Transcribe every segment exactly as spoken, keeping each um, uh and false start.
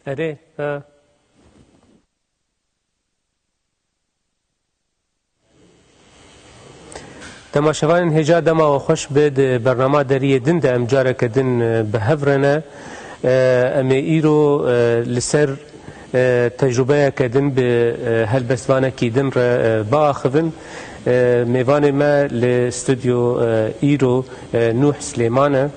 Erê, ha. Temaşevanên hêja dema we xweş be, di bernama deriyê din de em careke din, e, bi hev re ne. E, em ê îro, e, li ser, e, tecrubeyeke din bi, e, helbestvanekî din re, e, biaxivin. E, mêvanê me li stûdyo, e, îro, e, Nûh Silêman e.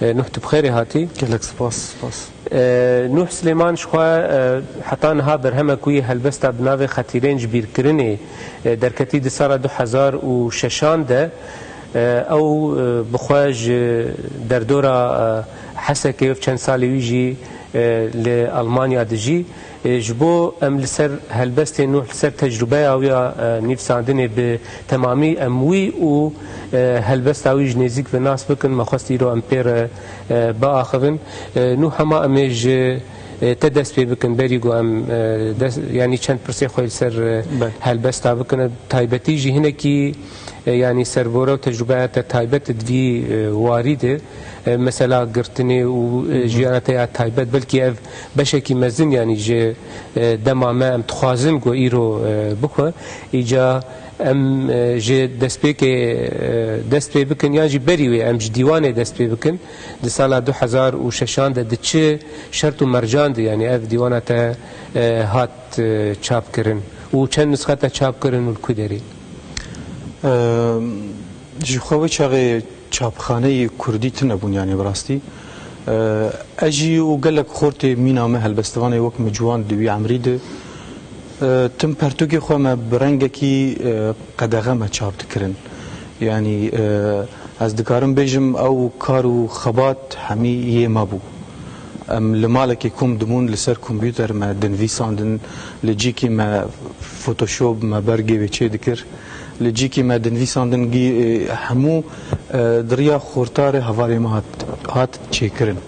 E, Nuh, tu bi xêrê hatî. Gelek spas, spas. E, Nuh Silêman ji xwe, e, heta niha berhemek wî helbesta bi navê Xetîrên Ji Bîrkirinê, e, derketî di sala du hezar û şeşan de. E, ew, e, bi xwe ji derdora, e, Hesekê û çend salê wî jî, e, li Almanya dijî. E, ji bo em li ser helbestê Nuh, li ser tecrûbeya wî ya, e, nivîsandinê bi temamî em wî û, e, helbesta wî ji nêzîk ve nas bikin, me xwest îro em pê re, e, biaxivin. E, Nuh, hema em ê ji, e, te dest pê bikin, berî ku em, e, dest, yanî çend pirsê xwe li ser, e, Belê. helbesta bikin. Taybetî jî hinekî, e, yanî servore û tecrûbeya te taybet di vî, e, warî de, e, mesela girtinê û, e, Hı hı. jiyana te ya taybet, belkî ev beşekî mezin, yanî ji, e, dema me em dixwazin ku îro, e, bixwe. Îca em, e, ji destpêkê, e, dest pê bikin, yan jî berî wê em ji dîwanê dest pê bikin. Di sala du hezar û şeşan de di çi şert û mercan de, yanî ev dîwana te, e, hat, e, çap kirin û çend nusxe te çap kirin û li ku derê? Ehm, ji xwe wê çaxê çapxaneyê kurdî tune bûn, yanî bi rastî. Ehm, ez jî û gelek xortê mîna me helbestvanê wek min ciwan di wî emrî de, ehm, tim pertûkê xwe me bi rengekî, ehm, qedexe me çap dikirin. Yanî, ehm, ez dikarim bêjim ew kar û xebat hemî yê me bû. Em li malekê kom dibûn, li ser kompûter me dinivîsandin, li cîkî me Photoshop me bergê wê çê dikir. Li cîkî me dinivîsandin gî, e, hemû, e, di riya xortarê hevalê me hat, hat çêkirin.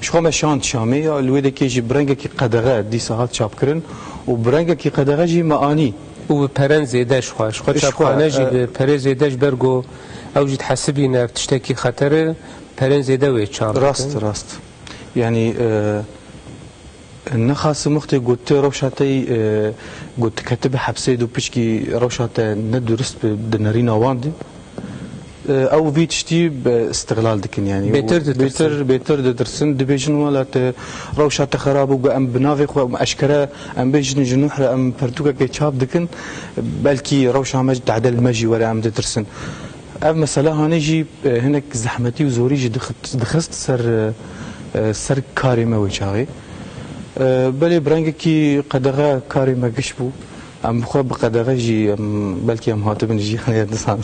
Ji xwe me şand Şamê ya, li wê dekê jî bi rengekî qedexe dîsa hat çapkirin û bi rengekî qedexe jî me anî. Û bi peren zêde ji xwe, ji xwe Ji xwe, çapxane jî e, bi perê zêde ji ber ku ew jî dihesibîne ev tiştekî xeter e, perên zêde wê çap dikin. Rast, rast. Yanî, e, Nexasim wextê ku tu rewşa te yî, e, ku tu ketibî hepsê de û piçkî rewşa te ne durist bi di nerîna wan de, e, ew vî tiştî bi îstixlal dikin, yanî. Bêtir ditirsin. Bêtir, bêtir ditirsin, dibêjin, wela te rewşa te xerab û ku em bi navê xwe, em eşkere, em bêjin ji Nuh re em pertûkekê çap dikin, belkî rewşa me ji tedel me jî were, em ditirsin. Ev mesela hanê jî, e, hinek zehmetî û zorî jî dixit-, dixist ser, e, e, ser karê me wê çaxê. E, belê bi rengekî qedexe karê me giş bû. Em bi xwe bi qedexe jî, em, belkî em hatibin jiyanê ya disan.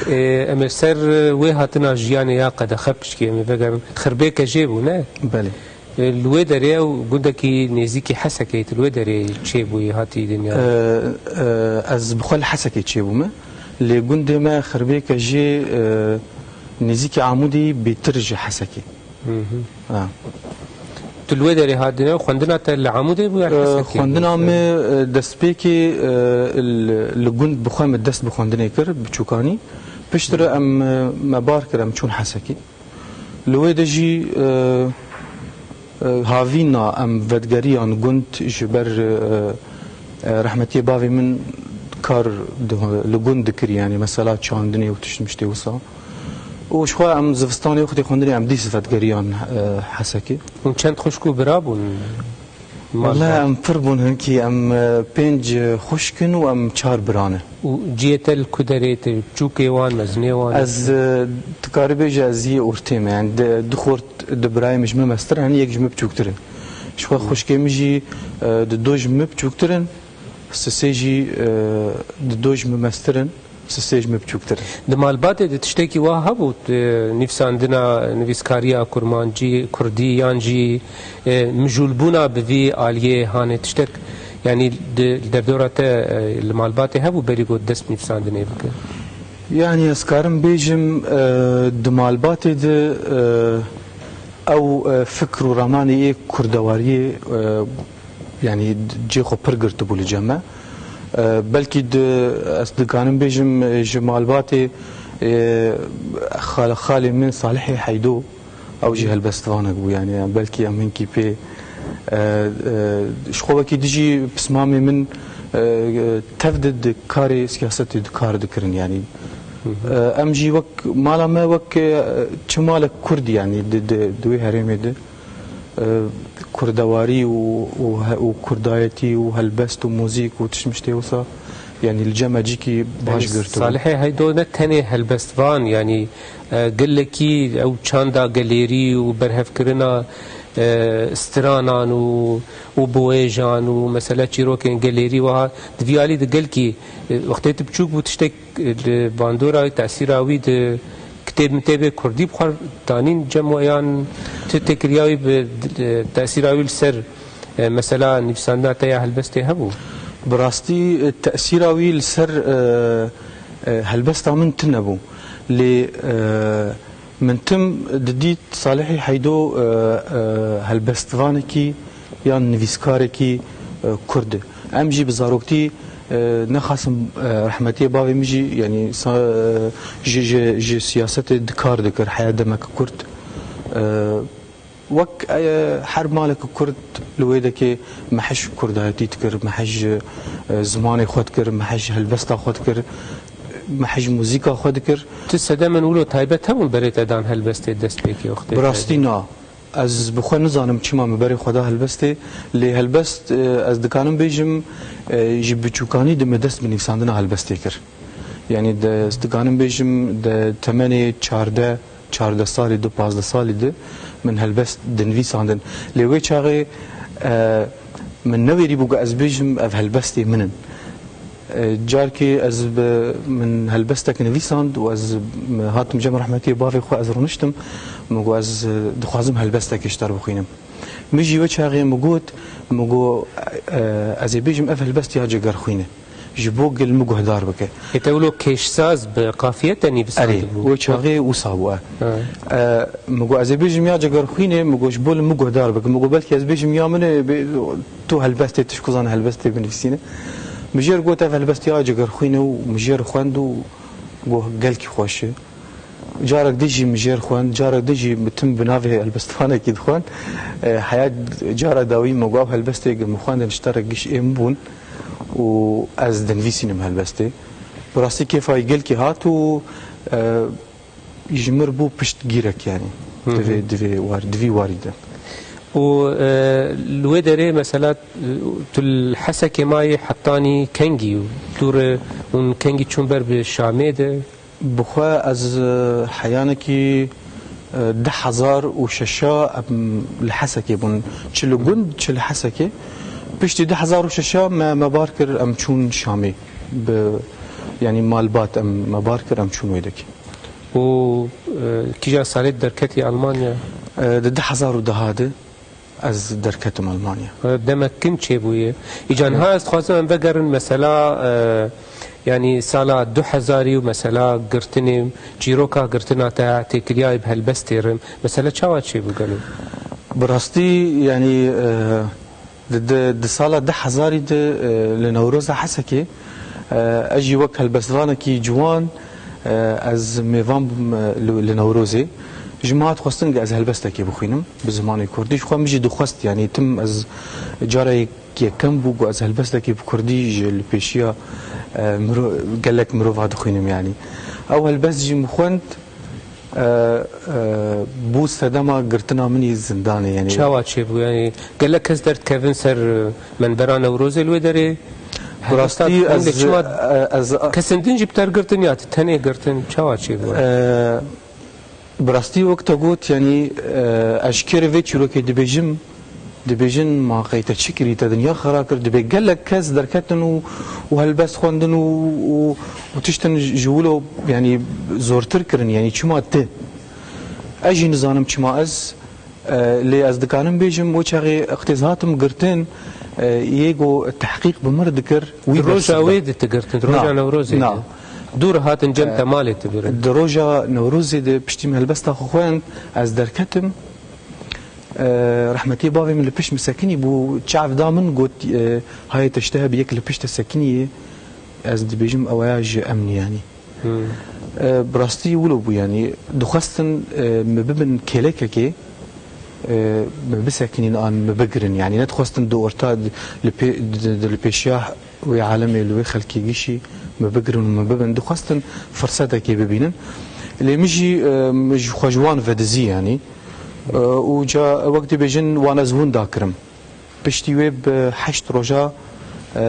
E, em ê ser, e, wê hatina jiyanê ya qedexe pişkê em ê vegerin. Xirbêke jê bû, ne? Belê. E, li wê derê ew gundekî nêzîkî Hesekê, tu li wê derê çêbûyî, hatî dinya? E, e, ez bi xwe li Hesekê çêbûme. Lê gundê me Xirbêke jê, e, nêzîkî Amûdê bêtir ji Hesekê. Hı hı. Ha. Tu li wê derê hatine, xwendina te li Amûdê bû ya E, Hesekê? Xwendina me, e, destpêkê, e, li, li gund bi xwe me dest bi xwendinê kir, biçûkanî. Piştre em, e, me bar kir, em çûn Hesekê. Li wê de jî, e, e, havîna em vedgeriyan gund ji ber, e, e, rehmetiyê bavê min kar di, li gund dikir, yanî mesela çandinê û tiştmiştê wisa. Û ji xwe em zivistanê wextê xwendinê em dîs vedgeriyan, e, Hesekê. Hûn çend xwişk û bira bûn? Wele em pir bûn hinkî, em, e, pênc, e, xwişk in û em çar bira ne. Û ciyê te li ku derê te? Çûkê wan, mezinê wan? Ez, e, tu karî bêje ez yê ortê me, yani de, du xort, du birayê min ji min mestir in, yek ji min biçûktir in. Ji xwe xwişkê min jî, e, di do ji min biçûktir in, sisê jî, e, di do ji min mestir in. Sisê ji min biçûktir in. Di malbatê de tiştekî wa hebû, e, nivîsandina, nivîskariya kurmancî, kurdî yan jî, e, mijûlbûna bi vî aliyê hanê tiştek, yanî di, li derdora te, e, li malbatê hebû berî ku dest bi nivîsandinê bike? Yanî ez karim bêjim, e, di malbatê de, e, ew, e, fikr û ramanê yê kurdewariyê, e, yanî cê xwe pir girtibû li cem me. E, belkî di, ez dikarim bêjim, e, ji malbatê, e, xal-, xalê min Salihê Heydo, ew jî helbestvanek bû, yanî belkî em hinkî pê, E, e, ji xwe wekî dijî pismamê min, e, e, tev di, di karê siyasetê di kar dikirin, yanî. Hı hı. E, em jî wek mala me, wek, e, çi malek Kurd, yanî di, di, di wê herêmê de, e, kurdewarî û, û he-, û kurdayetî û helbest û muzîk û tişt miştê wisa, yanî li cem me cîkî baş Yanî girtibû. Salihê Heydo ne tenê helbestvan, yanî, e, gelekî ew çanda gelêrî û berhevkirina, e, stranan û, û biwêjan û mesela çîrokên gelêrî wiha di vî alî de gelkî, e, wextê tu biçûk bû tiştek, e, li bandora wî, tesîra wî di kitêb mitêbê kurdî bi xwe danîn cem we yan tu têkiliya wî bi, e, tesîra wî li ser, e, mesela nivîsandina te ya helbestê hebû? Bi rastî, e, tesîra wî li ser, e, e, helbesta min tune bû. Lê, e, min tim didît Salihê Heydo, e, e, helbestvanekî yan nivîskarekî, e, Kurd e. Em jî bi zaroktî, e, nexasim, e, rehmetiyê bavê min jî, yanî sa-, e, ji, ji, ji siyasetê dikar dikir heya demek kurt. E, wek, e, her malek Kurd li wê dekê me hej kurdayetî dikir, me hej, e, zimanê xwe dikir, me hej helbesta xwe dikir, me hej muzîka xwe dikir. Tu sedemên wilo taybet hebûn berê te dan helbestê destpêkê wextê Bi rastî te? Na. Ez bi xwe nizanim çima min berê xwe da helbestê, lê helbest, e, ez dikanim bêjim, e, ji biçûkanî de min dest bi nivîsandina helbestê kir. Yanî de, ez dikanim bêjim de temenê çardeh, çardeh salî de, pazdeh salî de min helbest dinivîsandin. Lê wê çaxê, e, min newêrîbû ku ez bêjim ev helbestê min in. E, carkê ez bi, min helbestek nivîsand û ez, m-, hatim cem rehmetiyê bavê xwe, ez rûniştim, min got, "Ez, e, dixwazim helbestekê ji te re bixwînim." Min jî wê çaxê min got, min got, e, "Ez ê bêjim ev helbest ya Cegerxwîn e. Ji bo gel min guhdar bike." Ê te wilo kêşsaz bi qafiye te nivîsandibû? Erê, wê çaxê wisa bû, e. Ha. E, min got, "Ez ê bêjim ya Cegerxwîn e", min got, "Ji bo li min guhdar bike." Min got, "Belkî ez bêjim ya min e, bê-, tu helbestê, tu ji ku zane helbestê binivîsîne." Min jê re got, "Ev helbest ya Cegerxwîn e" û min jê re xwend û got, "Gelkî xweş e." Carek din jî min jê re xwend, carek din jî min tim bi navê helbestvanekî dixwend. E, heya cara dawî min got, "Ev helbestê ge min xwendin ji te re giş êm bûn û ez dinivîsînim helbestê." Bi rastî kêfa wî gelkî hat û, e, ji mir bû piştgîrek, yanî. Hı hı. Divê, divê war, divî warî de. Û, e, li wê derê mesela, e, tu li Hesekê mayî hetanî kengî û tu re hûn kengî çûn ber bi Şamê de? Bi xwe ez, e, heyanekî, e, du hezar û şeş em li Hesekê bûn. Çi li gund, çi li Hesekê. Piştî du hezar û şeş me, me bar kir, em çûn Şamê. Bi, yanî malbat em me bar kir, em çûn wê dekê. Û, e, kîjan salê derketî Almanya? E, di du hezar û deh de ez derketim Almanya. E, demek kin çêbûye. Îca niha ez dixwazim em vegerin mesela, e, yanî sala du hezarî û mesela girtinê, çîroka girtina te, têkiliyayê bi helbestê re, mesela çawa çêbû gelo? Bi rastî, yanî, e, Di, di, di sala du hezarî de, e, li Newroza Hesekê, e, ez jî wek helbestvanekî ciwan, e, ez mêvan bûm, e, li, li Newrozê. Ji min hat xwestin ku ez helbestekê bixwînim, bi zimanê kurdî. Ji xwe min jî dixwest, yanî tim ez cara yek-, yekem bû ku ez helbestekê bi kurdî ji li pêşiya, e, miro-, gelek mirova dixwînim, yanî. Ew helbest jî min xwend, E, e, bû sedema girtina min yê zindanê, yanî. Çawa çêbû? Yanî gelek kes derdikevin ser, e, menbera Newrozê li wê derê. Bi rastî helbesta ez, çima e, ez, kesên din jî bi te re girtin ya tu tenê girtin? Çawa çêbû? E, bi rastî wek te got, yanî, e, ez ji kê re vê çîrokê dibêjim, Dibêjin, "Ma qey te çi kirî, te dinya xera kir." Dibê gelek kes derketin û, û helbest xwendin û, û, û tiştin ji wilo, yanî, zortir kirin, yanî çima ti? Ez jî nizanim çima ez, e, lê ez dikanim bêjim, wê çaxê wextê ez hatim girtin, e, yê ku tehqîq bi mir dikir, wî Di roja bersivda. Wê de tu girtin, di roja Na, Newrozê na. De. Dû re hatin cem E, te malê tu birin. Di roja Newrozê de piştî min helbesta xwe xwend, ez derketim. E, rehmetî bavê min li pişt min sekinî bû, çav da min got, e, "Hayê te ji te hebe yek li pişt te sekinî ye, ez dibêjim ew ya ji emnî yanî." Hmm. E, bi rastî wilo bû yanî. Dixwestin, e, min bibin kêlekekê, e, me bisekinîn an me bigirin. Yanî nedixwestin di orta, di, li pê-, di, di, li pêşiya wê alemê, li wê xelkê gişî me bigirin û me bibin. Dixwestin firsetekê bibînin. Lê min jî, e, min ji xwe ji wan vedizî, yanî. E, û ca wek dibêjin, wan ez winda kirim. Piştî wê bi heşt roja, e,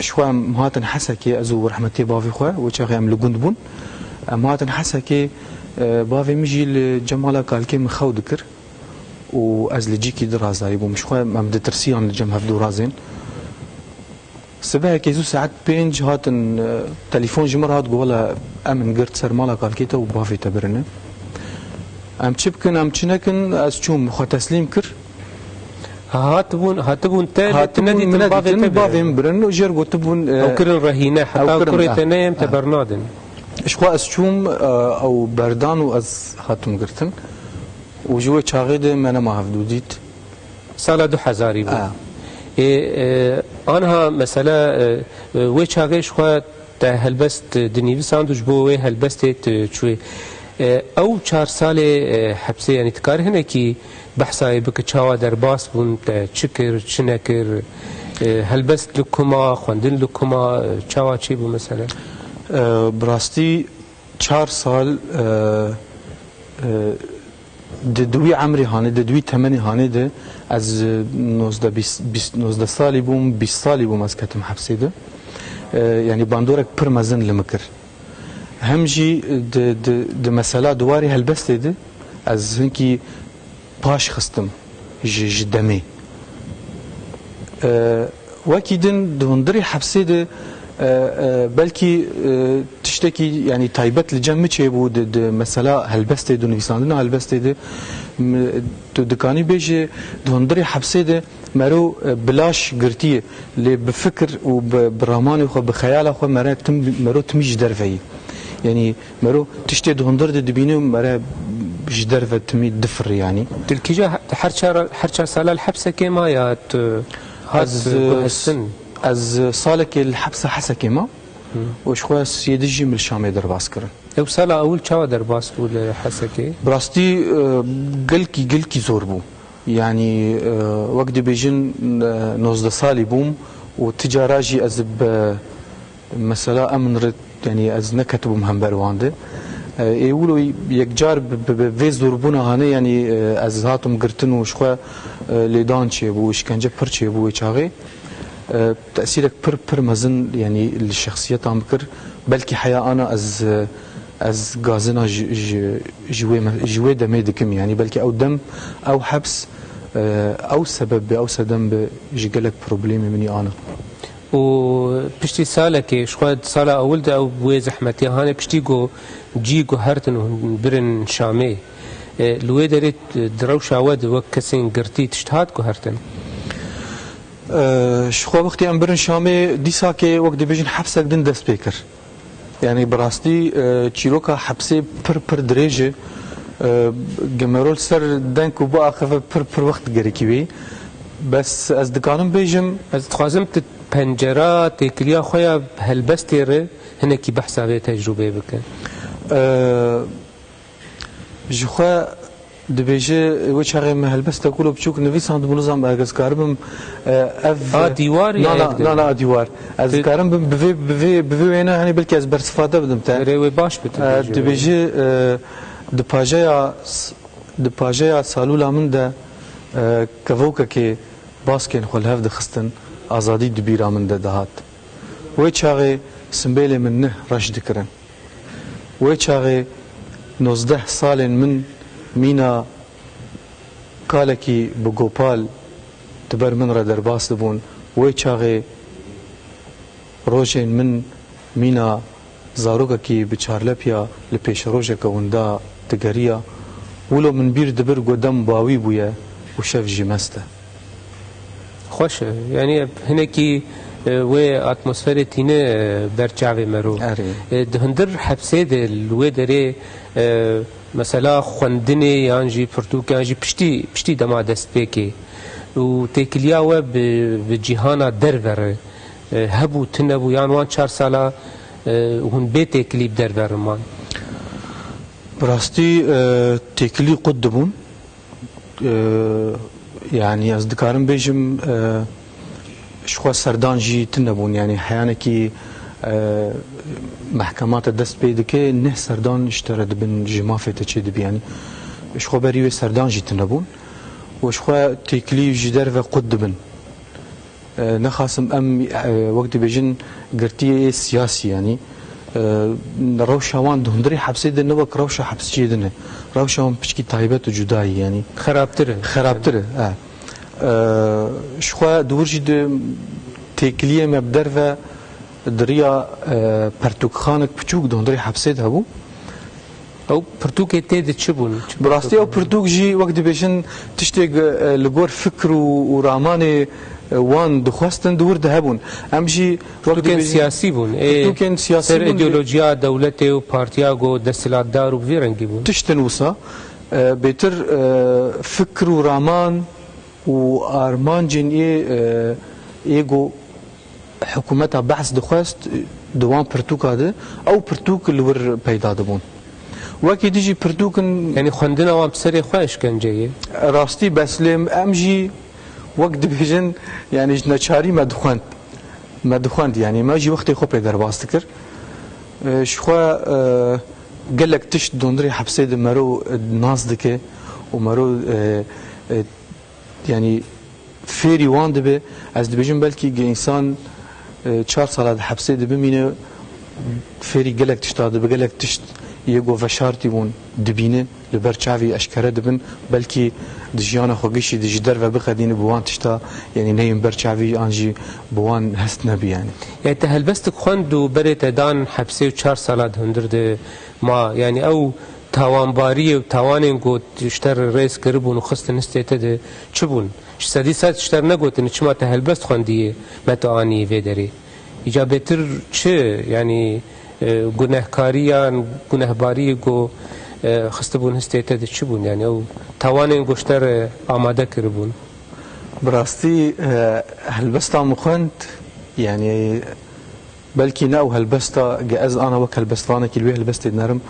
ji xwe em hatin Hesekê, ez û rehmetê bavê xwe, wê çaxê em li gund bûn. Em hatin Hesekê, e, bavê min jî li cem mala kalkê min xew dikir û ez li cîkî dirazayî bûm. Ji xwe em ditirsiyan li cem hevdû razên. Sibehekê zû saet pênc hatin, e, telefon ji min re hat, got, "Wela em in girt ser mala kalkê te û bavê te birine." Em çi bikin, em çi nekin, ez çûm, xwe teslîm kir. Ha, hatibûn, hatibûn te, lê tu Hatibûn, nedîtin min bavê nedîtin, te bavê birin. Min birin û jêr gotibûn, e, Ew kirin rehîne, heta ew kirin, kurê ah, te neyên, te ah. bernadin. Ji xwe ez çûm, e, ew berdan û ez hatim girtin. Û ji wê çaxê de me nema hevdû dît. Sala du hezarî bû. Ah. Ê, e, anha mesela, e, e, wê çaxê ji xwe te helbest dinivîsand û ji bo wê helbestê tu çûyê. E, ew çar salê, e, hepsê, yanî tu karî hinekî behsa wê bike, çawa derbas bûn, te çi kir, çi nekir, e, helbest li kuma, xwendin li kuma, e, çawa çêbû mesela? E, bi rastî çar sal, e, e, di, di wî emrê hanê, di, di wî temenê hanê de ez, e, nozdeh, bîst, bîst, nozdeh salî bûm, bîst salî bûm ez ketim hepsê de. E, yanî bandorek pir mezin li min kir. Hem jî di, di, di mesela di warê helbestê de ez hinkî paş xistim ji, ji demê. E, wekî din di hundirê hepsê de, e, e, belkî, e, tiştekî, yanî taybet li cem min çêbû di, di mesela helbestê de, nivîsandina helbestê de, mi, tu dikanî bêjî di hundirê hepsê de mero, e, bi laş girtiye, lê bi fikir û bi, bi ramanê xwe, bi xeyala xwe mere tim, mero timî ji derve yî. Yanî mero tiştê di hundir de dibîne û mere ji derve timî difirê, yanî. Tu li kîja, her çar, her çar sala li hepsekê ma ya tu hat Ez, e, guhestin? Ez salekê li hepsa Hesekê ma Hı. û ji xwe siyê di jî min li Şamê derbas kirin. Ew sala ewil çawa derbas bû li Hesekê? Bi rastî, e, gelkî, gelkî zor bû. Yanî, e, wek dibêjin, e, nozdeh salî bûm û ti cara jî ez bi mesela em re, yanî ez neketibûm hember wan de. E, ê wilo yekcar bi, bi, bi vê zorbûna hanê, yanî, e, ez hatim girtin û ji xwe, e, lêdan çêbû, îşkence pir çêbû wê çaxê. E, tesîrek pir, pir mezin, yanî li şexsiyeta min kir. Belkî heya ana ez, e, ez gazina ji, ji, ji wê me-, ji wê demê dikim. Yanî belkî ew dem, ew heps, e, ew sebeb be, ew sedem be ji gelek problemê min î ana. Û piştî salekê, ji xwe sala ewil de ew wê zehmetiya hanê piştî ku cî guhertin û hûn birin Şamê. E, li wê derê di rewşa we de wek kesên girtî tişt hat guhertin? E, ji xwe wextê em birin Şamê, dîsakê wek dibêjin hepsek din dest pê kir. Yanî bi rastî, e, çîroka hepsê pir, pir dirêj e. E, gemero li ser deng ku biaxive pir, pir wext gerekî wê. Bes ez dikanim bêjim. Ez dixwazim tu pencera têkiliya xwe ya helbestê re hinekî behsa vê tecrûbê bike. E, Ji xwe dibêje, wê çaxê min helbestek wilo biçûk nivîsandibû, nizam ez karibim, e, ev A dîwar ya Na, na, ev na, na, a dîwar. Ez Ti- dikarim bim bi vê, bi vê, bi vê wêne, hani belkî ez bersifade bidim te. Erê, wê baş bi tu E, bêje. Dibêje, e, di pajeya s-, di pajeya salûla min de, e, kevokekê baskên xwe li hev dixistin, azadî di bîra min de dihat. Wê çaxê simbêlê min nih reş dikirin. Wê çaxê nozdeh salên min mîna kalekî bi gopal di ber min re derbas dibûn. Wê çaxê rojên min mîna zarokekî bi çarlepiya li pêşerojeke winda digeriya. Wilo min bîr dibir ku dem bawî bûye û şev jî mest e. Xweş e. Yanî hinekî, e, wê atmosferê tîne, e, ber çavê mero. Erê. E, di hundir hepsê de li wê derê, e, mesela xwendinê yan jî pirtûk yan jî piştî, piştî dema destpêkê û têkiliya we bi, bi cîhana derve re, e, hebû, tune bû yan wan çar sala, e, hûn bê têkilî bi derve re man? Bi rastî, e, têkilî qut dibûn. E, yanî ez dikarim bêjim, e, ji xwe serdan jî tune bûn. Yanî heyanekî, e, mehkemata dest pê dike, neh serdan ji te re dibin, ji mafê te çê dibe. Yanî ji xwe berî wê serdan jî tune bûn. Û ji xwe têkilî ji derve qut dibin. E, nexasim em, e, wek dibêjin girtiyê ê siyasî, yanî, e, rewşa wan di hundirê hepsê de ne wek rewşa hepsiyê din e. Rewşa wan piçkî taybet û cuda ye, yanî. Xerabtir e. Xerabtir e, e. E, ji xwe di wir jî di têkiliyê me bi derve di riya, e, pertûkxanek piçûk di hundirê hepsê de hebû. Ew pirtûkê tê de çi bûn? Çi Bi rastî ew pirtûk bûn? Pirtûk jî wek dibêjin tiştê, e, li gor fikr û, û ramanê, e, wan dixwestin di wir de hebûn. Em jî wek Pirtûkên dibêjin siyasî bûn. Ê, pirtûkên siyasî ser bûn. Îdeolojiya dewletê û partiya ku desthilatdar û bi vî rengî bûn. Tiştin wisa, e, bêtir, e, fikr û raman û armancên ê, e, ê ku hikûmeta Be's dixwest di wan pirtûka de, ew pirtûk li wir peyda dibûn. Wekî dijî pirtûk in. Yanî xwendina wan bi serê xwe eşkence ye? Rastî, bes lê em jî wek dibêjin, yanî ji neçarî me dixwend. Me dixwend, yanî me jî wextê xwe pê derbas dikir. E, ji xwe, e, gelek tişt di hundirê hepsê de mero, e, nas dike û mero, e, e, yanî fêrî wan dibe. Ez dibêjim belkî ge însan, e, çar sala di hepsê de bimîne, fêrî gelek tişta dibe, gelek tişt yê ku veşartî bûn dibîne, li ber çavî eşkere dibin, belkî di jiyana xwe gişî de ji derve biqedîne bi wan tişta, yanî neyên ber çavî an jî bi wan hest nebî, yanî. Yanî te helbestik xwend û berê te dan hepsê û çar sala di hundir de ma, yanî ew tawanbariyê û tawanên ku ji te re rêz kiribûn û xistin histê te de çi bûn? Ji sedî sed ji te re negotin, çima te helbest xwendiyê me tu anî vê derê? Îca bêtir çi, yanî, e, gunehkariyan, gunehbariyê ku, e, xistibûn histê te de çi bûn? Yanî ew tawanên ku ji te re amade kiribûn? Bi rastî, e, helbesta min xwend, yanî, belkî ne ew helbesta ge ez ana wek helbestvanekî li wê helbestê dinerim,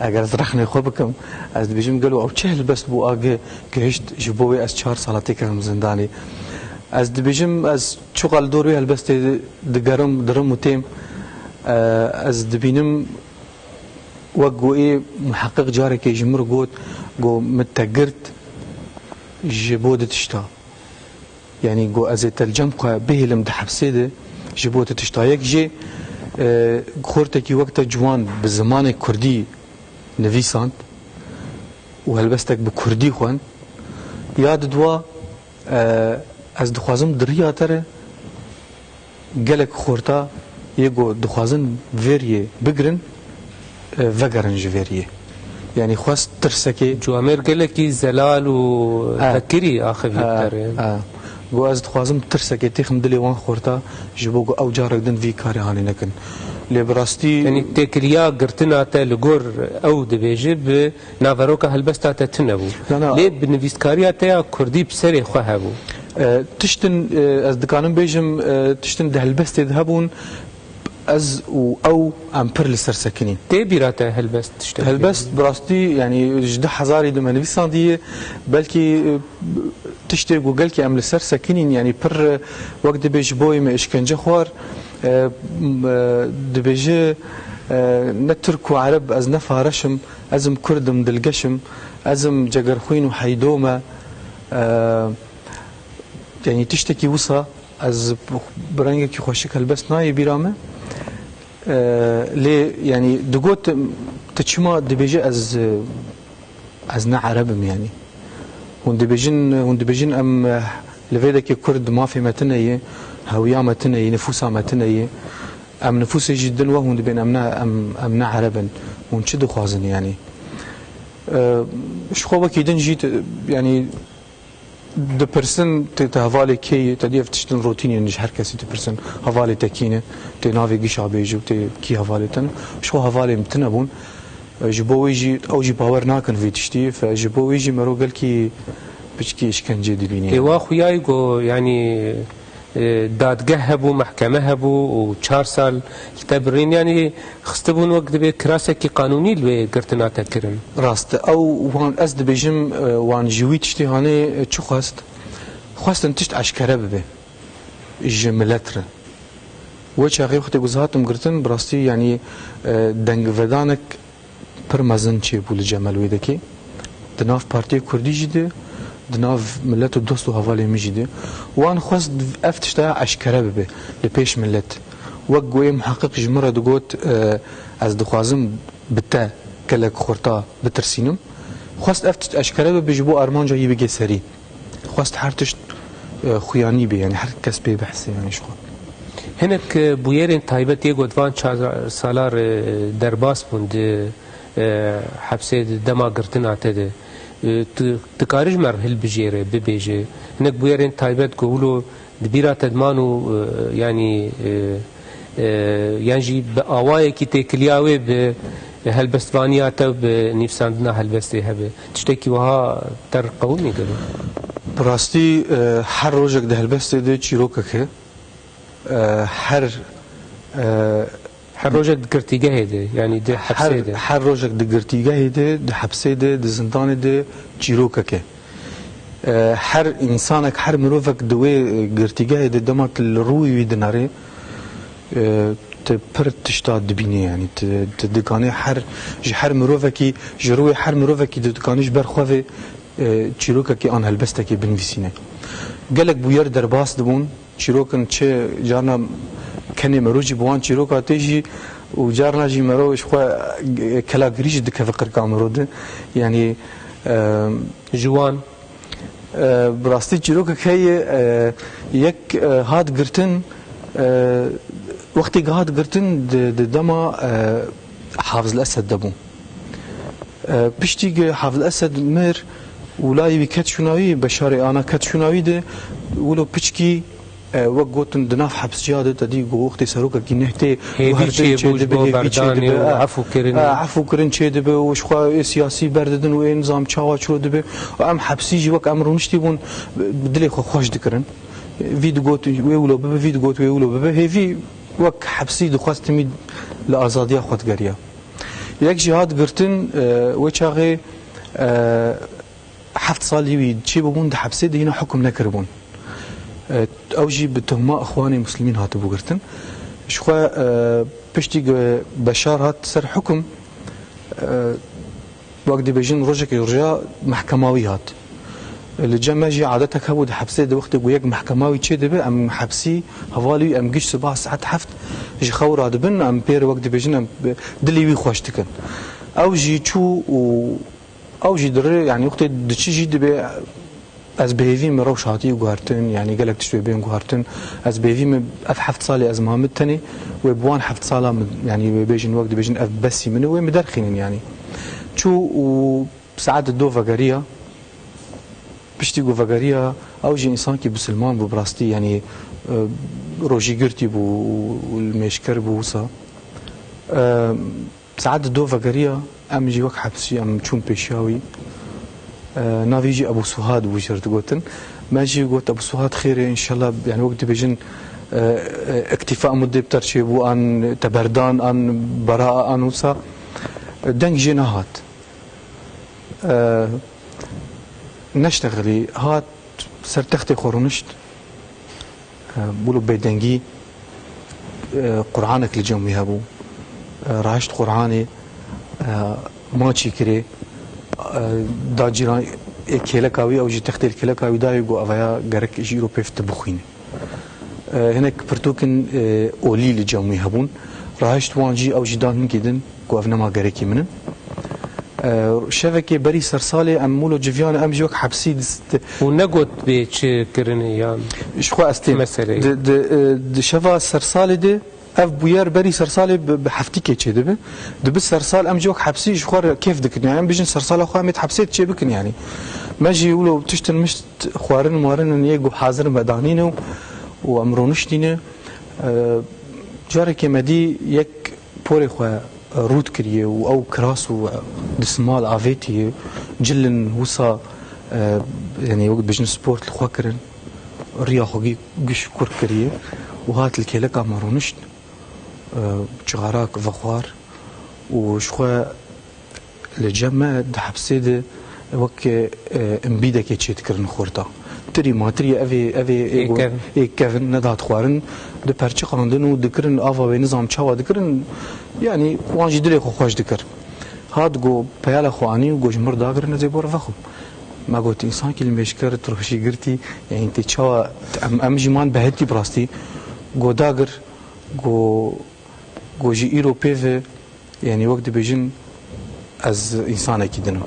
eger ez rexnê xwe bikim, ez dibêjim gelo ew çi helbest bû a ge gihişt ji bo wê ez çar sala têkevim zindanê. Ez dibêjim ez çiqa li dor wê helbestê digerim, dirim û têm, e, ez dibînim wek ku ê muheqqiq carekê ji min re got, got min te girt ji bo du tişta. Yanî got ez ê te li cem xwe bihêlim di hepsê de ji bo tu tişta. Yek jê, e, xortekî wek te ciwan bi zimanê kurdî nivîsand û helbestek bi kurdî xwend. Ya di dua, e, ez dixwazim di riya te re gelek xorta yê ku dixwazin vêriyê bigirin, e, vegerin ji vêriyê. Yanî xwest tirsekê. Ciwamêr gelekî zelal û Ha. vekirî axivî Ha, derê. ha. Got ez dixwazim tirsekê têxim dilê wan xorta ji bo ku ew carek din vî karê hanê nekin. Lê bi rastî Yanî têkiliya girtina te li gor ew dibêje bi naveroka helbesta te tune bû. Na, na. Lê bi nivîskariya te ya kurdî bi serê xwe hebû. E, tiştin, e, ez dikanim bêjim, e, tiştin di helbestê de hebûn, ez û ew em pir li ser sekinîn. Tê bîra te helbest tiştek Helbest bi rastî, yanî ji du hezarî de me nivîsandiye, belkî, e, tiştê ku gelkî em li ser sekinîn, yanî pir, e, wek dibê ji bo me îşkence xwar, e, m-, e, dibêje, e, ne Tirk û Ereb, ez ne Fareş im, ez im Kurd im, dilgeş im, ez im cegerxwîn û heydo me. E, Yanî tiştekî wisa ez bi rengekî xweşik helbest nayê bîra me. E, lê yanî digot, tu çima dibêje ez, ez ne Ereb im yanî? Hûn dibêjin, hûn dibêjin em, e, li vê dekê Kurd mafê me tune ye, hewiya me tune ye, nifûsa me tune ye. Em nifûsê jî din we hûn dibên em ne, em, em ne Ereb in. Hûn çi dixwazin yanî? E, ji xwe wekî din jî, yanî, Dipirsin, tê te hevalê kê yî? Te dî ev tiştin rotîn in, ji her kesî dipirsin. Hevalê te kî ne? Tê navê gişa bêjî û tê kî hevalê te ne? Ji xwe hevalê min tune bûn. Ji bo wê jî, ew jî bawer nakin vê tiştî. Fe, ji bo wê jî mero gelkî piçkî îşkencê dibînî. Ê wa xuyayî go, yanî, e, dadgeh hebû, mehkeme hebû û çar sal li te birîn, yanî xistibûn wek dibê kirasekî qanûnî li wê girtina te kirin. Rast e. Ew wan, ez dibêjim, e, wan ji wî tiştî hanê, e, çi xwest? Xwestin tişt eşkere bibe ji milet re. Wê çaxê wextê ku ez hatim girtin, bi rastî, yanî, e, dengvedanek pir mezin çêbû li cem Helwêdekê. Di nav Partiyê Kurdî jî de, di nav milet û dost û hevalên min jî de. Wan xwest ev tişta eşkere bibe li pêş milet. Wek ku ê muheqqiq ji min re digot, e, ez dixwazim bi te gelek xurta bitirsînim. Xwest ev tişt eşkere bibe ji bo armanca yî bigê serî. Xwest her tişt, e, xuyanî be, yanî her kes pê bihse, yanî ji xwe. Hinek, e, bûyerên taybet yê got van çar sala re derbas bûn di, e, hepsê di dema girtina te de. E, tu dikarî ji me re hilbijêre, bibêje. Hinek bûyerên taybet ku wilo di bîra te diman û, e, yanî, e, e, yan jî bi awayekî têkiliya wê bi helbestvaniya te, bi nivîsandina helbestê hebe. Tiştekî wiha te re qewimî gelo? Bi rastî, e, her rojek di helbestê de çîrokek e. E, her, e, Her rojek di girtîgehê de, yanî di her, hepsê de. Her rojek di girtîgehê de, di hepsê de, di zindanê de çîrokek e. E, her însanek, her mirovek di wê, e, girtîgehê de dema tu li rûyê wî dinerê, e, tu pir tişta dibînî, yanî tu, tu dikanî her, ji her mirovekî, ji rûyê her mirovekî tu dikanî ji ber xwe vê, e, çîrokekê an helbestekê binivîsîne. Gelek bûyer derbas dibûn, çîrokin çi carna kenê mero jî bi wan çîroka tê jî û carna jî mero ji xwe, e, kelagirî jî dikeve qirka mero de. Yanî, e, Ji wan? E, bi rastî çîrokek heye, e, yek, e, hat girtin, e, wextê ku hat girtin di, di dema, e, Hafiz el Esed de bû. E, piştî ku Hafiz el Esed mir, û layê wî ket şûna wî, Beşarê ana ket şûna wî de, wilo piçkî, e, wek gotin di nav hepsiya de, te dî ku wextê serokekî neh tê, hêvî çêbû ji bo berdanê û efûkirinê. Efûkirin çêdibe û ji xwe ê siyasî berdidin û ê nizam çawa çiro dibe. Û em hepsî jî wek em rûniştî bûn, bi dilê xwe xweş dikirin. Vî digot wê wilo bibe, vî digot wê wilo bibe. Hêvî wek hepsî dixwest timî li azadiya xwe digeriya. Yek jî hat girtin, e, wê çaxê, e, heft salî wî çêbûbûn di hepsê de, hîna hukm nekiribûn. E, ew jî bi tuhma Îxwanê Muslimîn hatibû girtin. Ji xwe, e, piştî ku Beşar hat ser hukm, e, wek dibêjin rojekê roja mehkema wî hat. Li cem me jî adetek hebû di hepsê de, wextê ku yek mehkema wî çêdibe, em hepsî hevalî wî, em giş sibah saet heft ji xew radibin, em pê re wek dibêjin, em dilê wî xweş dikin. Ew jî çû û ew jî di rê, yanî wextê diçi jî dibê, ez bi hêvî me rewş hatiye guhertin, yanî gelek tişt wê bên guhertin. Ez bi hêvî me ev heft salê ez mame tenê, wê bi wan heft sala min, yanî wê bêjin, wek dibêjin, ev besî min e, wê min derxînin yanî. Çû û saet do vegeriya, piştî ku vegeriya, ew jî însankî bisilman bû, bi rastî, yanî, e, rojîgirtî bû û, û limêjker bû wisa. E, Saet du vegeriya, em jî wek hepsî em çûn pêşiya wî. E, navê jî Ebû Suhad bû, jê re digotin. Me jî got, Ebû Suhad xêr e, înşallah, yani wek dibêjin, e, e, îktîfa Amûdê bi te re çêbû, an te berdan, an beraa, an wisa. E, deng jê nehat. E, neştexilî, hat ser textê xwe rûnişt. E, wilo bêdengî, e, Qur'anek li cem wî hebû. E, rahişt Qur'anê, e, maçî kirê, e, da cîran, ê kêleka wî, ew jî textê li kêleka wî dayê, got, Ev ya gerek ji îro pêv tu bixwînî. E, hinek pirtûkin, e, olî li cem wî hebûn. Rahişt wan jî, ew jî dan hinkê din, got, Ev nema gerekî min in. E, şevekê berî sersalê em wilo civiyane, em jî wek hepsî dist. Û negot bê çi kirinê yan? Ji xwe ez têm. Meseleyê. Di, di, e, di şeva sersalê de ev bûyer berî sersalê bi, bi heftîkê çêdibe. Dibi sersal em jî wek hepsî ji xwe re kêf dikin. Yani em bijin sersala xwe em ê di hepsê de çêbikin yani. Me jî wilo tiştin mişt xwarin warin in yê ku hazir me danîne û, û em rûniştîne. E, carekê me dî yek porê xwe, e, rût kiriye û ew kiras û, e, disimal avêtiye, cilin wisa, e, yani wek dibêjin sport li xwe kirin. Riya xwe giş kur kiriye û hat li kêleka me rûnişt, e, çixarak vexwar û ji xwe li cem me di hepsê de wek, e, imbîdekê çêdikirin xorta. Tirî matirî evê, evê ê Ê go-, kevin. ê kevin nedat xwarin, diperçiqandin û dikirin ava wê nizam çawa dikirin, yanî wan jî dilê xwe xweş dikir. Hat go peyala xwe anî û go ji mir dagirin ez ê bo re vexwim. Me got, însankî li mêjker tu rojî girtî, yanî tê çawa, em, em jî man behetî bi rastî. Go dagir, go, go ji îro pê ve, yanî wek dibêjin, ez însanekî din im.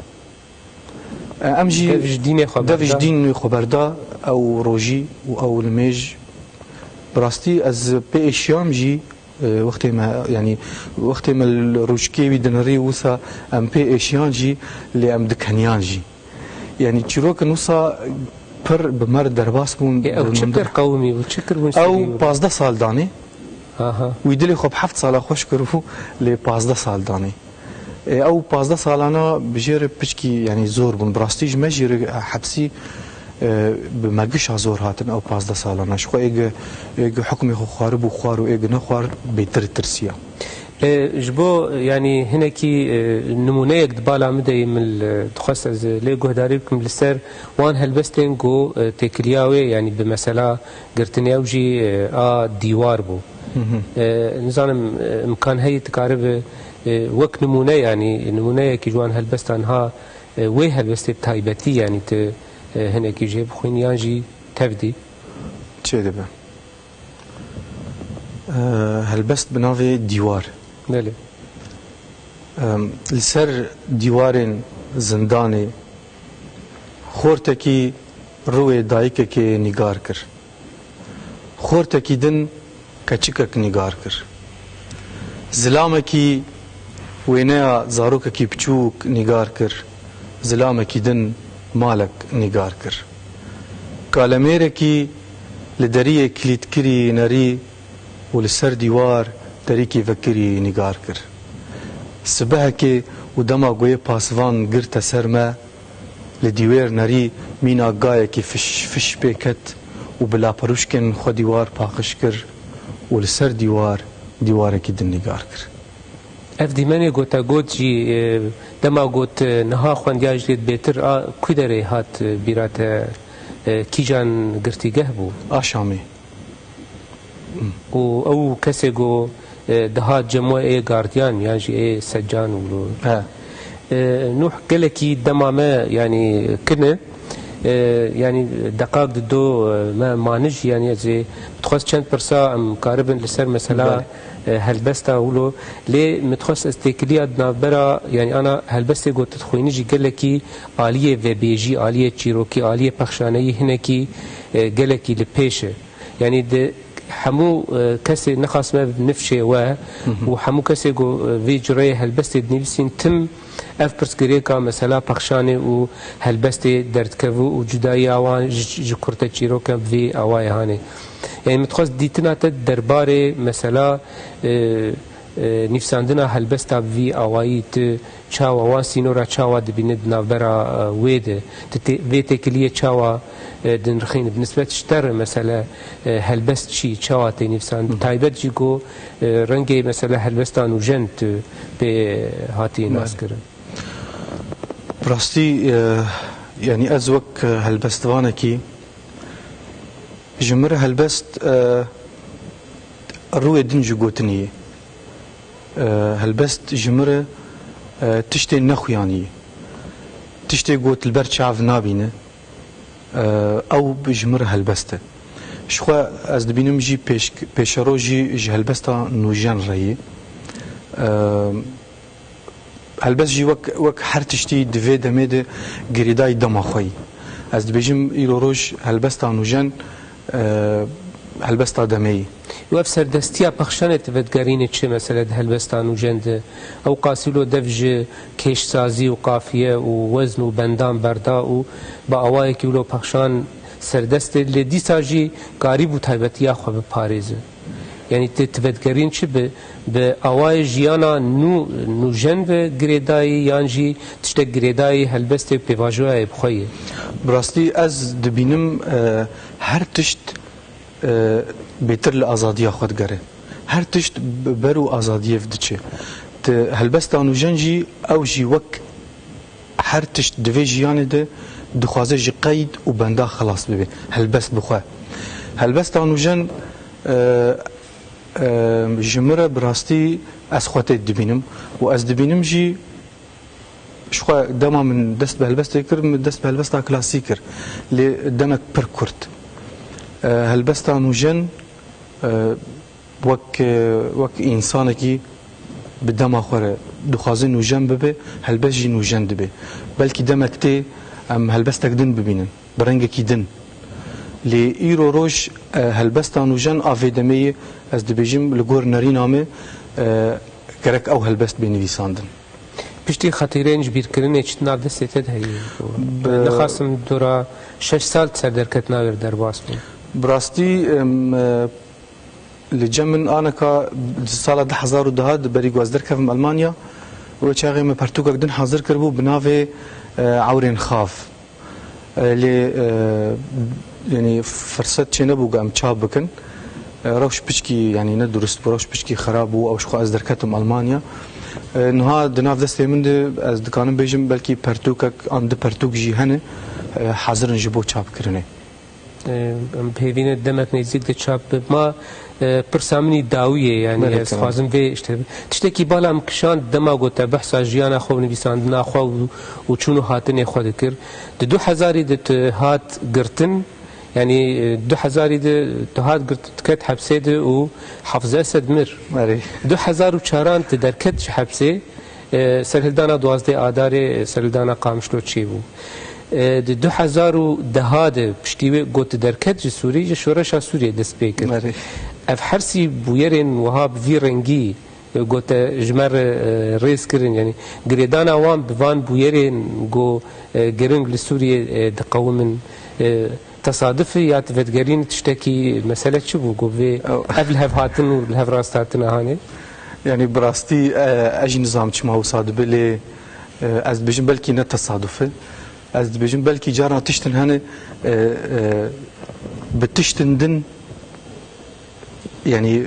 E, em jî Dev ji dînê xwe dev ji berda. dînê xwe berda, ew rojî û ew limêj. Bi rastî ez pê êşiyam jî, e, wextê me, yanî wextê me li rûçkê wî dinirî wisa em pê êşiyan jî, lê em dikeniyan jî. Yanî çîrokin wisa pir bi me re derbas bûn, Ê, ew bi çi min pir de. qewimî bû, çi kir hûn Ew serî bû? pazdeh sal danê. Aha. Wî dilê xwe bi heft sala xweş kiribû, lê pazdeh sal danê. Ê, ew pazdeh salana bi jê re piçkî, yanî zor bûn. Bi rastî ji me jî re hepsî, e, bi me gişa zor hatin ew pazdeh salana. Ji xwe êge, êge hukmê xwe xwaribû xwar û êge nexwar bêtir tirsiya. E, ji bo, yanî hinekî, e, nimûneyek di bala min de ye, min li, dixwest ez lê guhdarî bikim li ser wan helbestên ku, e, têkiliya wê, yanî bi mesela girtinê ew jî, e, a dîwar bû. Hı hı. E, nizanim, e, imkan heye tu karibe, e, wek nimûne, yanî nimûneyekî ji wan helbestan ha, e, wê helbestê bi taybetî, yanî tu, e, hinekî jê bixwîn yan jî tevdî? Çê dibe. E, helbest bi navê Dîwar. Belê. Em, li ser dîwarên zindanê xortekî rûyê dayikekê nîgar kir. Xortekî din keçikek nîgar kir. Zilamekî wêneya zarokekî biçûk nîgar kir. Zilamekî din malek nîgar kir. Kalemêrekî li deriyê kilîtkirî nerî û li ser dîwar derîkî vekirî nîgar kir. Sibehekê û dema goyê pasivan girte ser me, li dîwêr nerî mîna gayekî fiş fiş pê ket û bi laperûşkên xwe dîwar paqij kir û li ser dîwar dîwarekî din nîgar kir. Ev dîmenê gotegot jî, e, dema got, e, niha xwendiya jî lê bêtir a ku derê hat, e, bîra te, e, kîjan girtîgeh bû? A Şamê. Û ew kesê ku, e, dihat cem we ê gardiyan yan jî ê secan û He. E, Nuh gelekî dema me, yanî, kin e, e, yanî deqak di do, e, me manij, yanî ez ê dixwest çend pirsa em karibin li ser mesela, Belê. e, helbesta wilo. Lê min dixwest ez têkiliya di navbera, yanî ana helbestê ku tu dixwînî jî gelekî aliyê vebêjî, aliyê çîrokî, aliyê pexşaneyî hinekî, e, gelekî li pêş e. Yanî di hemû, e, kesê nexasime nifşê we Hı hı. û hemû kesê ku, e, vê cureyê helbestê dinivîsîn tim ev pirsgirêka mesela pexşanê û helbestê derdikevû û cudayiya wan ji, ji kurte çîroke bi vî awayê hanê. Yanî min dixwest dîtina te derbarê mesela, e, e, nivîsandina helbesta bi vî awayî tu çawa wan sînora çawa dibîne di navbera, e, wê de? Tu tê-, vê têkiliyê çawa, e, dinirxîne? Bi nisbet ji te re mesele, e, helbest çi, çawa tê nivîsandin? Hı. Taybet jî ku, e, rengê mesele helbesta nûjen tu pê hatî Belê. naskirin. Bi rastî, e, yanî ez wek, e, helbestvanekî ji min re helbest, e, rûyê din ji gotinê ye. E, helbest ji min re, e, tiştê nexuyanî ye. Tiştê ku tu li ber çav nabîne, e, ew ji min re helbest e. Ji xwe ez dibînim jî pêş-, pêşero jî ji helbesta nûjen re ye. E, Helbest jî wek, wek her tiştî di vê demê de girêdayî dema xwe yî. Ez dibêjim îro roj helbesta nûjen, e, helbesta demê yî. Û ev serdestiya pexşanê tu vedigerînî çi mesele di helbesta nûjen de? Ew qasî lo dev ji kêşsazî û qafiye û wezn û bendan berda û bi awayekî wilo pexşan serdest e, lê dîsa jî karîbû taybetiya xwe biparêze. Yanî tu, tu vedigeriyan çi bi, bi awayê jiyana nû, nûjen ve girêdayî yan jî tiştek girêdayî helbestê pêvajoyayê bi xwe ye? Bi rastî ez dibînim, e, her tişt, e, bêtir li azadiya xwe digere. Her tişt bi ber û azadiyê ve diçe. Ti helbesta nûjen jî ew jî wek her tişt di vê jiyanê de dixwaze ji qeyd û benda xelas bibe. Helbest bi xwe. Helbesta nûjen, e, e, ji min re bi rastî ez xwe tê dibînim û ez dibînim jî ji xwe dema min dest bi helbestê kir, min dest bi helbesta klasî kir. Lê demek pir kurt. E, helbesta nûjen, e, wek, wek însanekî bi dema xwe re dixwaze nûjen bibe, helbest jî nûjen dibe. Belkî demek tê em helbestek din bibînin, bi rengekî din. Lê îro roj, e, helbesta nûjen a vê demê ye, ez dibêjim li gor nerîna me, e, gerek ew helbest bê nivîsandin. Piştî xetîreyên ji bîrkirinê çi di nav destê te de heye? Bi- Nexasim dora şeş sal ser derketina wê re derbas bûn. Bi rastî, em, e, li cem min aneka di sala du hezar û deh de berî ku ez derkevim Elmanya, wê çaxê me pertûkek din hazir kiribû bi navê, e, Ewrên Xav. E, lê, e, yanî firset çênebû ku em çap bikin. E, rewş piçkî, yanî ne durust bû, rewş piçkî xerab bû, ew ji xwe ez derketim Almanya. E, niha di nav destê min de ez dikanim bêjim belkî pertûkek an du pertûk jî hene, e, hazir in ji bo çapkirinê. E, em bi hêvî ne demek nêzîk de çap be. Ma, e, pirsa min î dawî ye, yanî Belê, ez tamam. dixwazim vê işte. Tiştekî bala min kişand dema got te behsa jiyana xwe û nivîsandina xwe û, û çûn û hatinê xwe dikir. Di du hezarî de tu hat girtin, yanî, e, du hezarî de tu hat girtin, tu ket hepsê de û Hafız Esed mir. Erê. Du hezar û çaran tu derket ji hepsê, e, serhildana duwazdeh Adarê, e, serhildana Qamişlo çêbû. E, di du hezar û deh de piştî wê got derket ji Sûrî, ji şoreşa Sûriyê dest pê kir. Erê. Ev hersî bûyerên wiha bi vî rengî, e, gote ji me re, e, rêz kirin, yanî girêdana wan bi van bûyerên go, e, giring li Sûriyê, e, diqewimin, e, tesaduf e ya tu vedigerîn tiştekî mesele çi bû? Go vê Ew- ev li hev hatin û li hev rast hatina hanê? Yanî bi rastî, e, ez jî nizam çima wisa dibe, lê, e, ez dibêjim belkî ne tesaduf e. Ez dibêjim belkî caran tiştin hene, e, e, bi tiştin din, yanî, e,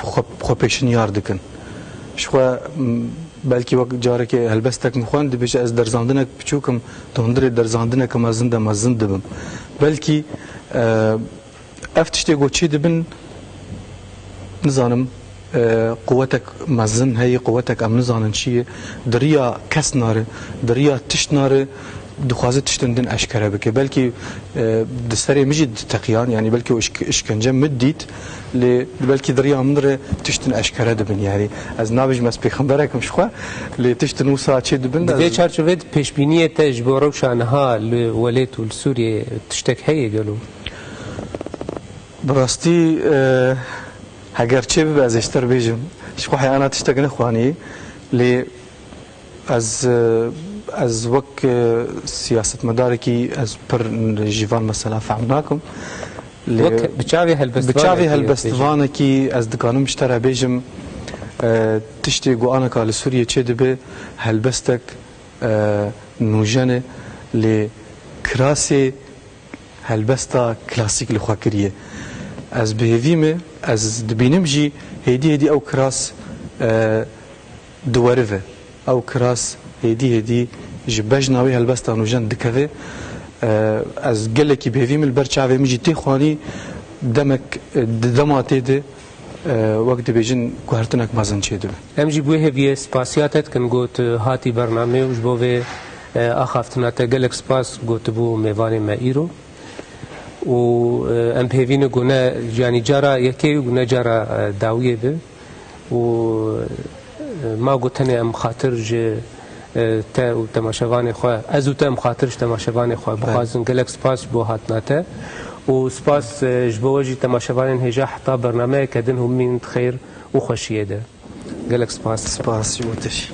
xwe, xwe pêşinyar dikin. Ji xwe, m, belkî wek carekê helbestek min xwend, dibêje ez derzandinek biçûk im, di hundirê derzandineke mezin de mezin dibim. Belkî, e, ev tiştê ku çê dibin, nizanim, e, quwetek mezin heye, quwetek em nizanin çi ye. Di riya kes nare, di riya tişt nare, dixwaze tiştin din eşkere bike. Belkî, e, di serê min jî diteqiyan, yanî belkî o işk-, işkence min dît, lê belkî di riya min re tiştin eşkere dibin. Yanî ez nabêjim ez pêxemberek im ji xwe, lê tiştin wisa çê dibin. Di vê çarçovê de pêşbîniyê te ji bo rewşa niha li welêt û li Sûriyê tiştek heye gelo? Bi rastî, e, heger çê bibe ez ê ji te re bêjim. Ji xwe heyana tiştek nexwanî, lê ez, e, ez wek, e, siyasetmedarekî ez pir ji van mesela fehm nakim. Lê Wek bi çavê helbestvanekî bi çavê ez bêjim. helbestvanekî ez dikanim ji te re bêjim, e, tiştê ku aneka li Sûriyê çê dibe helbestek, e, nûjen e, lê kirasê helbesta klasîk li xwe kiriye. Ez bi hêvî me, ez dibînim jî hêdî hêdî ew kiras, e, diwerive. Ew kiras hêdî hêdî ji bejna wê helbesta nûjen dikeve. E, ez gelekî bi hêvî me, li ber çavê min jî tê xwanî demek, e, di dema tê de, e, wek dibêjin guhertinek mezin çê dibe. Em jî bi wê hêviyê spasiya te dikin, got, e, hatî bernameyê û ji bo vê, e, axaftina te gelek spas gotibû mêvanê me îro. Û, e, em bi hêvî ne ku ne, yanî cara yekê û ne cara, e, dawiyê be. Û, e, ma got tenê em xatir ji, e, te û temaşevanê xwe, ez û te em xatir ji temaşevanê xwe Belê. bixwazin. Gelek spas ji bo hatina te. Û spas, e, ji bo we jî temaşevanên hêja heta bernameyeke din hûn bimînin di xêr û xweşiyê de. Gelek spas. Spas ji bo te jî.